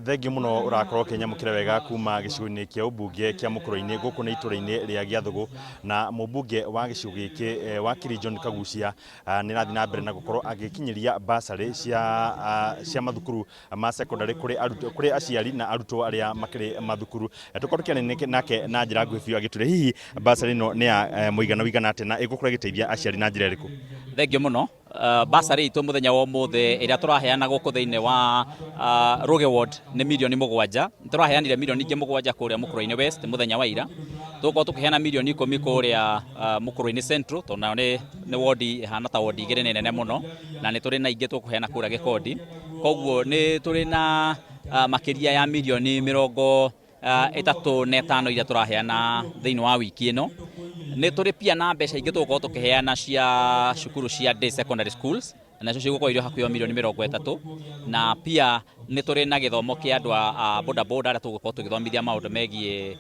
Thengiũ mũno ũrakorwo ũkĩnyamũkĩra wega kuma gĩcigo-inĩ kĩa ũmbunge kĩa Mũkũrwe-inĩ gũkũ nĩ itũra-inĩ rĩa Gĩathũgũ na mũmbunge wa gĩcigo gĩkĩ eh, wakiri John Kagucia ah, nĩ arathiĩ na mbere na gũkorwo agĩkinyĩria basarĩ cia, ah, cia mathukuru ma secondary kũrĩ arutwo kũrĩ aciari na arutwo arĩa makĩrĩ mathukuru. Eh, Tũkorwo tũkĩaranĩria nake na njĩra nguhĩ biũ agĩtwĩre hihi basarĩ ĩno nĩ ya eh, mũigana ũigana atĩa na ĩgũkorwo ĩgĩteithia aciari na njĩra ĩrĩkũ. Thengiũ mũno. Bursary itũ mũthenya wa ũmũthĩ ĩrĩa tũraheana gũkũ thĩinĩ wa Rũgĩ Ward nĩ mirioni mũgwanja. Nĩ tũraheanire mirioni ingĩ mũgwanja kũrĩa Mũkũrwe-inĩ West mũthenya wa ira. Tũgũkorwo tũkĩheana mirioni ikũmi kũrĩa Mũkũrwe-inĩ Central tondũ nayo nĩ, nĩ wondi ĩhana ta wondi igĩrĩ nĩ nene mũno na nĩ tũrĩ na ingĩ tũkũheana kũrĩa Gĩkondi. Koguo nĩ tũrĩ na makĩria ya mirioni mĩrongo ĩtatũ na ĩtano iria tũraheana thĩinĩ wa wiki ĩno. Nĩ tũrĩ pia na mbeca ingĩ tũgũkorwo tũkĩheana cia cukuru cia day secondary schools nacio cigũkorwo irĩ hakuhĩ o mirioni mĩrongo ĩtatũ na pia nĩ tũrĩ na gĩthomo kĩa andũ a boda boda arĩa tũgũkorwo tũgĩthomithia maũndũ megiĩ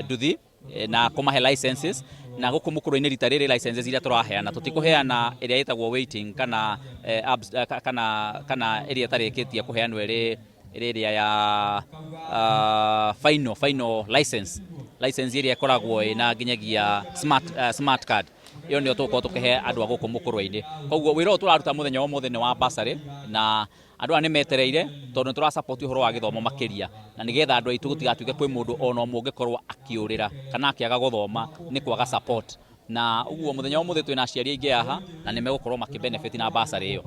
nduthi na kũmahe licenses na gũkũ mũkũrũ-inĩ rita rĩrĩ licenses iria tũraheana tũtikũheana ĩrĩa ĩtagwo waiting kana, kana, kana ĩrĩa ĩtarĩkĩtie kũheanwo ĩrĩ ĩrĩ ĩrĩa ya final final license license ĩrĩa ĩkoragwo ĩna nginyagia smart, smart card ĩyo nĩyo tũgũkorwo tũkĩhe andũ a gũkũ mũkũrwe-inĩ. Koguo wĩra ũyũ tũraruta mũthenya wa ũmũthĩ nĩ wa bursary na andũ aya nĩ metereire tondũ nĩ tũra support ũhoro wa gĩthomo makĩria na nĩgetha andũ aitũ gũtigatuĩke kwĩ mũndũ ona ũmwe ũngĩkorwo akĩũrĩra kana akĩaga gũthoma nĩ kwaga support. Na ũguo mũthenya wa ũmũthĩ twĩna aciari aingĩ haha na nĩ megũkorwo makĩ benefit na bursary ĩyo.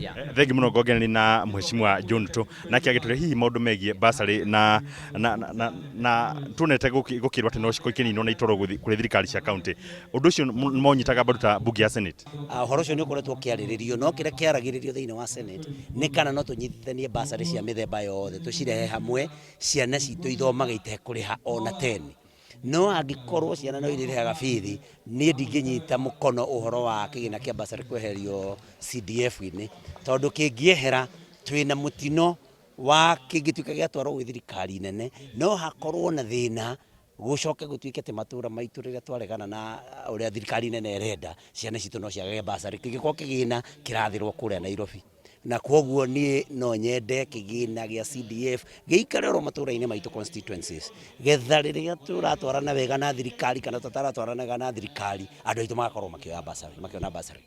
Yeah. Thengi mũno Ngongeneri na Mheshimiwa John Ruto nake agĩtwĩra hihi maũndũ megiĩ bursary na na na, na, na tuonete gũkĩrwo atĩ no cikorwo ikĩninwo na itwarwo kũrĩ thirikari cia county ũndũ ũcio monyitaga mbaru ta mbunge ya Senate. Ũhoro ũcio nĩ ũkoretwo ũkĩarĩrĩrio no kĩrĩa kĩaragĩrĩrio thĩinĩ wa Senate nĩ kana no tũnyitithanie bursary cia mĩthemba yothe tũcirehe hamwe ciana citũ ithomage itekũrĩha ona teni. No angĩkorwo ciana no irĩrĩhaga bithi, niĩ ndingĩnyita mũkono ũhoro wa kĩgĩna kĩa bursary kweherio CDF-inĩ, tondũ kĩngĩehera twĩna mũtino wa kĩngĩtuĩka gĩatwarwo gwĩ thirikari nene, no hakorwo na thĩna gũcoke gũtuĩke atĩ matũra maitũ rĩrĩa twaregana na ũrĩa thirikari nene ĩrenda, ciana citũ no ciagage bursary kĩngĩkorwo kĩgĩna kĩrathĩrwo kũrĩa Nairobi. Na kwoguo niĩ no nyende kĩgĩna gĩa CDF gĩikare oro matũra-inĩ maitũ constituencies, getha rĩrĩa tũratwarana wega na thirikari kana tũtaratwarana wega na thirikari, andũ aitũ magakorwo makĩoya bursary, makĩona bursary.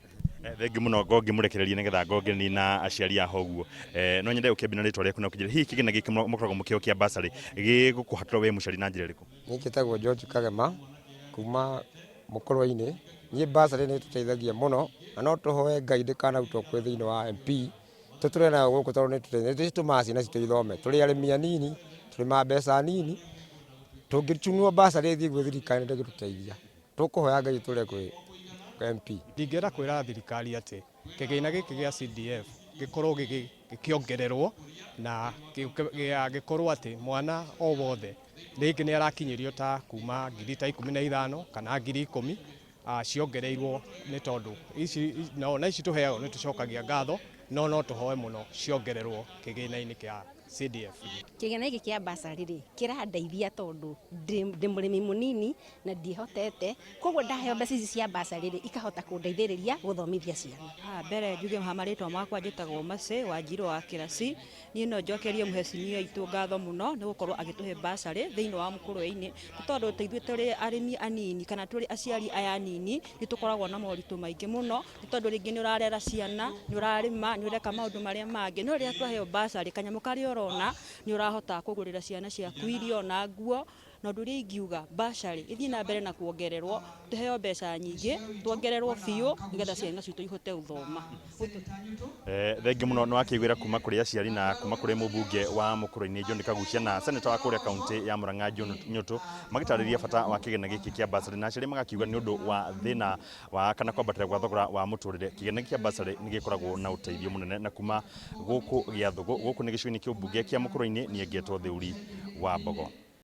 Thengiũ mũno Ngongi mũrekererie nĩgetha Ngongi na aciari aho ũguo. No nyende ũkĩambie na rĩtwa rĩaku na ũkĩnjĩre hihi kĩgĩna gĩkĩ mũkoragwo mũkĩheo kĩa bursary gĩgũkũhatũra we mũciari na njĩra ĩrĩkũ? Niĩ njĩtagwo George Kagema kuma Mũkũrwe-inĩ. Niĩ bursary nĩ ĩtũteithagia mũno na no tũhoe Ngai ndĩkanarutwo kwĩ thĩinĩ wa MP, tũtũre nayo gũkũ tondũ nĩ ĩtũmaga ciana citũ ithome. Tũrĩ arĩmi anini, tũrĩmaga mbeca nini, tũngĩtunwo bursary ĩthiĩ gwĩ thirikari ndĩngĩtũteithia. Tũkũhoya Ngai ĩtũre kwĩ MP. Ndingĩenda kwĩra thirikari atĩ kĩgĩna gĩkĩ gĩa CDF gĩkorwo gĩkĩongererwo na gĩkorwo atĩ mwana o wothe rĩngĩ nĩ arakinyĩrio ta kuma ngiri ta 15 kana 10,000 ciongereirwo nĩ tondũ ici na ici tũheagwo nĩ tũcokagia ngatho no no tũhoe mũno ciongererwo kĩgĩna-inĩ kĩa CDF. Kĩgĩna gĩkĩ kĩa bursary rĩ, kĩrandeithia tondũ ndĩ mũrĩmi mũnini na ndiĩhotete, koguo ndaheo mbeca ici cia bursary rĩ, ikahota kũndeithĩrĩria gũthomithia ciana. Haha mbere njuge ha marĩtwa makwa njĩtagwo Mercy Wanjirũ wa Kĩraci. Niĩ no njokerie mũhecimiwa witũ ngatho mũno nĩ gũkorwo agĩtũhe bursary thĩinĩ wa Mũkũrwe-inĩ, nĩ tondũ ta ithuĩ tũrĩ arĩmi anini kana tũrĩ aciari aya anini nĩ tũkoragwo na moritũ maingĩ mũno, nĩ tondũ rĩngĩ nĩ ũrarera ciana, nĩ ũrarĩma, nĩ ũreka maũndũ marĩa mangĩ, no rĩrĩa twaheo bursary kanyamũ karĩa ũrona nĩ ũrahota kũgũrĩra ciana ciaku irio na nguo. Na ũndũ ũrĩa ingiuga bursary ĩthiĩ na mbere na kuongererwo, tũheo mbeca nyingĩ, tuongererwo biũ nĩgetha ciana citũ ihote gũthoma. Thengiũ mũno nĩ wakĩiguĩra kuma kũrĩ aciari na kuma kũrĩ mũmbunge wa Mũkũrwe-inĩ John Kaguchia na seneta wa kũrĩa kaunti ya Murang'a John Nyũtũ magĩtarĩria bata wa kĩgĩna gĩkĩ kĩa bursary na aciari magakiuga nĩ ũndũ wa thĩna wa kana kwambatĩra gwa thogora wa mũtũrĩre kĩgĩna gĩkĩ kĩa bursary nĩ gĩkoragwo na ũteithio mũnene na kuma gũkũ Gĩathũgũ gũkũ nĩ gĩcigo-inĩ kĩa ũmbunge kĩa Mũkũrwe-inĩ niĩ ngetwo Thĩuri wa Mbogo.